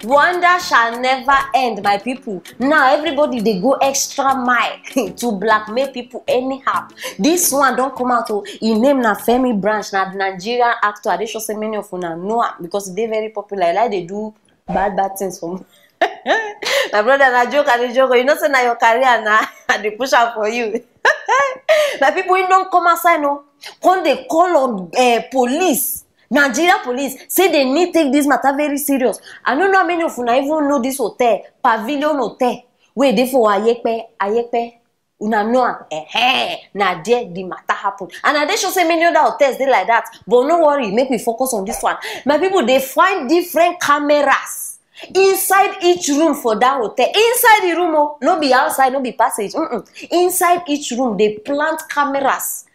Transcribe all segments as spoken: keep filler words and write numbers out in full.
Wonder shall never end, my people. Now everybody dey go extra mile to blackmail people anyhow. This one don come out o. Im name na Femi Branch, na Nigerian actor. I dey sure say many of una know am because e dey very popular. E like dey do bad bad things for me. My brother, na joke I dey joke o. You know say na your career na I dey push am for you. My people, im don come outside now, come dey call on uh, police, Nigeria police, say they need take this matter very serious. I no know how many of una even know this hotel, Pavilion Hotel, wey dey for Ayepe, Ayepe. Una know am? Eh, na there the matter happen. And I dey sure say many other hotels dey like that. But no worry, make we focus on this one. My people, they find different cameras inside each room for that hotel. Inside the room, oh, no be outside, no be passage. Mm-mm. Inside each room, they plant cameras.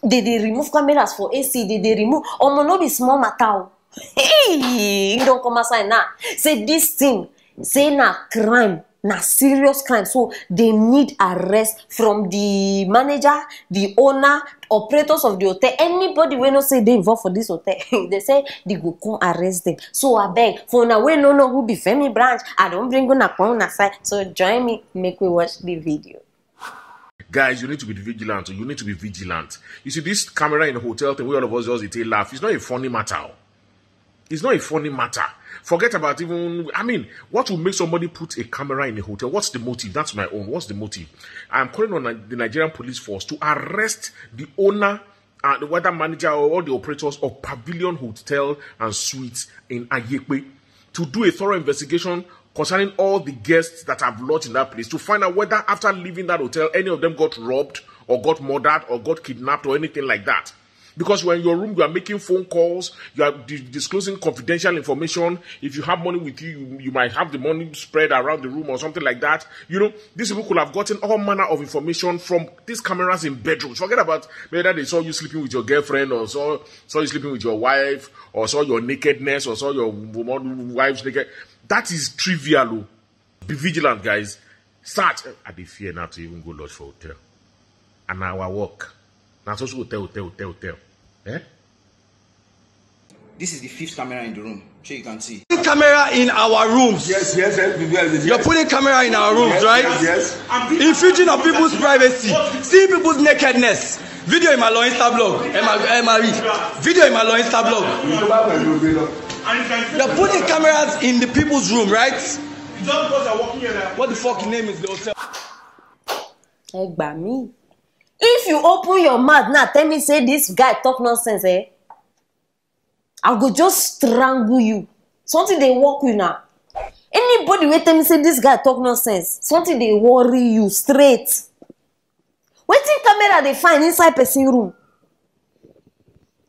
They dey remove cameras for A C. They dey remove. Omo, no be small matter o. Hey, he don come outside now. Say this thing, say na crime, na serious crime. So they need arrest from the manager, the owner, operators of the hotel, anybody wey know say dey involved for this hotel. They say they go come arrest them. So abeg, for una wey no know who be Femi Branch, I don bring una come una side. So join me, make we watch the video. Guys, you need to be vigilant. You need to be vigilant. You see, this camera in the hotel thing, we all of us just dey laugh. It's not a funny matter. It's not a funny matter. Forget about even, I mean, what will make somebody put a camera in a hotel? What's the motive? That's my own. What's the motive? I'm calling on the Nigerian police force to arrest the owner and whether manager or all the operators of Pavilion Hotel and Suites in Ayepe to do a thorough investigation concerning all the guests that have lodged in that place to find out whether after leaving that hotel, any of them got robbed or got murdered or got kidnapped or anything like that. Because you're in your room, you are making phone calls, you are di- disclosing confidential information. If you have money with you, you, you might have the money spread around the room or something like that. You know, these people could have gotten all manner of information from these cameras in bedrooms. Forget about whether they saw you sleeping with your girlfriend or saw, saw you sleeping with your wife or saw your nakedness or saw your wife's naked. That is trivial. Oh. Be vigilant, guys. Search. I dey fear now to even go lodge for hotel. And our work. Now social hotel, hotel, hotel, hotel. Eh? This is the fifth camera in the room. Sure, you can see. Camera in our rooms. Yes, yes, yes. You're putting camera in our rooms, yes, right? Yes, yes. Infringing on people's privacy. See people's nakedness. Video in my law Insta blog. Emma, Emma Reed. Video in my law Insta blog. You're putting cameras in the people's room, right? What the fuck name is the hotel? Ẹ gbà mí. If you open your mouth now, tell me say this guy talk nonsense, eh? I go just strangle you. Something dey work you now. Anybody wey tell me say this guy talk nonsense, something dey worry you straight. Wetin camera dey find inside person room?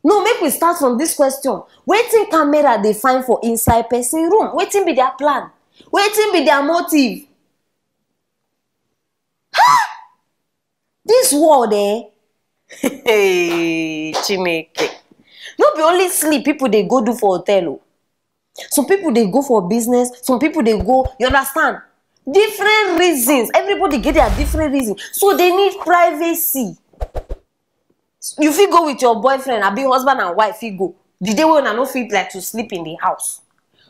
No, make we start from this question. Wetin camera dey find for inside person room? Wetin be their plan? Wetin be their motive? Ha! This world, eh? Hey, Chineke. No be only sleep people dey go do for hotel o. Some people dey go for business, some people dey go, you understand? Different reasons. Everybody get their different reasons. So they need privacy. You fit go with your boyfriend, abi husband and wife fit go. The day wey una no fit like to sleep in the house.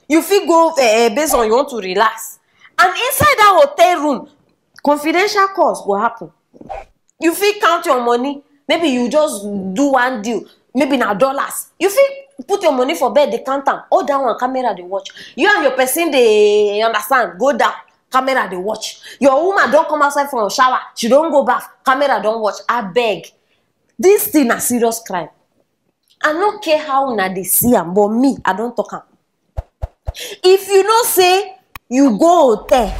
You fit go uh, based on you want to relax. And inside that hotel room, confidential calls go happen. You fit count your money. Maybe you just do one deal. Maybe na dollars. You fit put your money for bed, dey count am. All that one, camera dey watch. You and your person dey understand. Go down, camera dey watch. Your woman don come outside from shower. She don go bath. Camera don watch. Abeg, this thing na serious crime. I no care how una dey see am, but me, I don talk am. If you know say you go hotel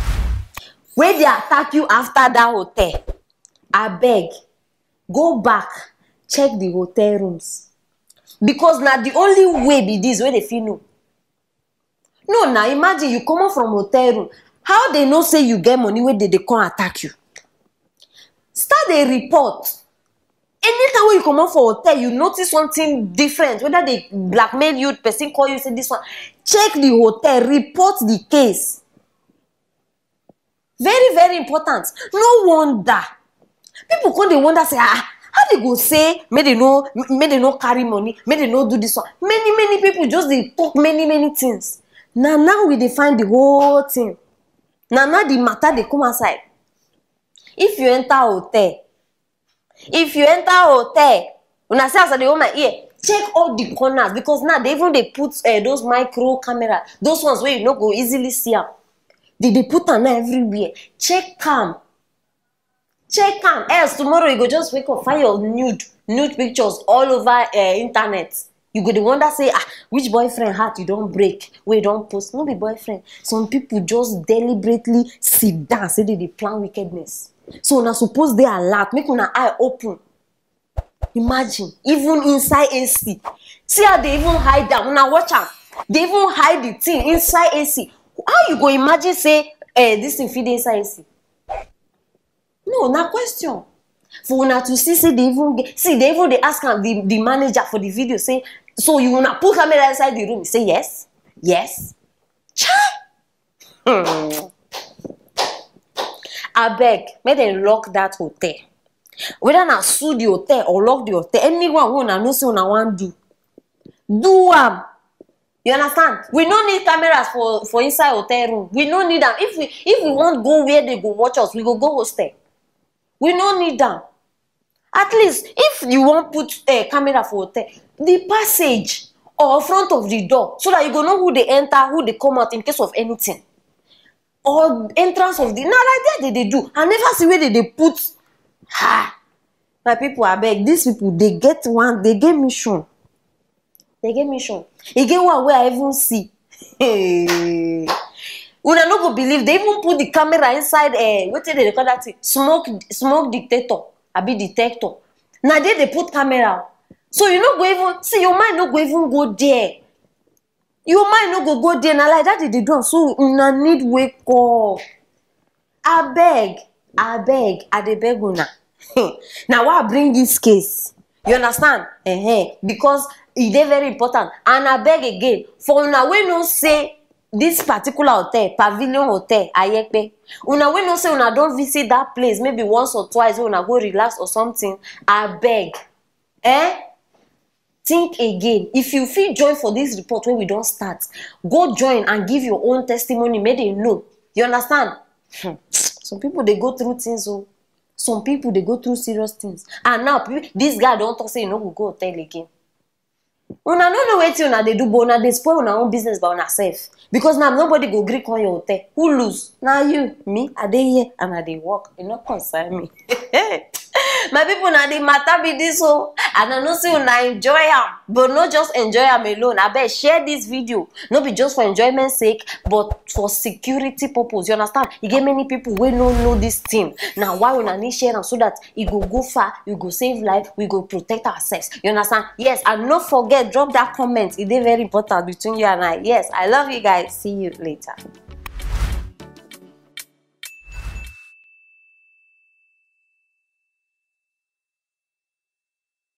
wey dey attack you after that hotel, abeg, go back, check the hotel rooms, because na the only way be this wey dey fit know. No, now imagine you comot from hotel room, how they know say you get money wey dey dey come attack you? Start dey report. Anytime wey you comot for hotel, you notice something different, whether they blackmail you, person call you say this one, check the hotel, report the case. Very, very important. No wonder people come dey wonder say, ah, how they go say make they no make they no carry money, make they no do this one. Many, many people just dey talk many, many things. Na now we dey find the whole thing. Na now the matter dey come outside. If you enter hotel, if you enter hotel, una see as I dey hold my ear, check all the corners, because now they even dey put uh, those micro camera, those ones where you no go easily see am. They dey put am now everywhere. Check am. Check am, else tomorrow you go just wake up, find your nude nude pictures all over uh, internet. You go dey wonder say, ah, which boyfriend heart you don break, wey you don post? No be boyfriend. Some people just deliberately sit down say they dey plan wickedness. So una suppose dey alert, make una eye open. Imagine, even inside A C. See how they even hide am. Una watch am. They even hide the thing inside A C. How you go imagine say eh, this thing fit dey inside A C? No, na question. For una to see, see, they even get, see, they even they ask am, the, the manager for the video say, so you una put camera inside the room? He say yes, yes. Chai! Hmm. Abeg, make dem lock that hotel. Whether na sue the hotel or lock the hotel, anyone wey una know say una wan do, do am. You understand? We no need cameras for for inside hotel room. We no need am. If we if we wan go where they go watch us, we go go hostel. We no need am. At least if you wan put uh, camera for hotel, the passage or front of the door, so that you go know who dey enter, who dey come out in case of anything. Or entrance of the, na like that they dey do. I never see where they dey put. Ha! My people, abeg, these people, they get one, they get mission. They get mission. E get one wey I even see. Hey. Una no go believe, they even put the camera inside uh, wetin they call that thing, smoke smoke detector, abi detector. Na there they put camera. So you no go even see, your mind no go even go there. Your mind no go go there. Na like that they dey do am. So una need wake up. Abeg, abeg, I dey beg una. Na why I bring this case. You understand? Uh-huh. Because e dey very important. And I beg again, for una wey know say this particular hotel, Pavilion Hotel, Ayepe, una wey know say una don visit that place maybe once or twice, wey una go relax or something, abeg, eh? Think again. If you fit join for this report wey we don start, go join and give your own testimony, make they know. You understand? Hmm. Some people dey go through things o. Some people dey go through serious things. And now pe- this guy don talk say he no go go hotel again. Una no know wetin una dey do, but una dey spoil una own business by una sef. Because now nobody go gree come your hotel. Who lose? Na you, me, I dey here and I dey work. E no concern me. My people, na the matter be this o. And I know say una enjoy am, but no just enjoy am alone. Abeg, share this video. No be just for enjoyment sake, but for security purpose. You understand? E get many people wey no know this thing. Na why una need share am, so that e go go far, we go save life, we go protect ourselves. You understand? Yes, and no forget, drop that comment. E dey very important between you and I. Yes, I love you guys. See you later.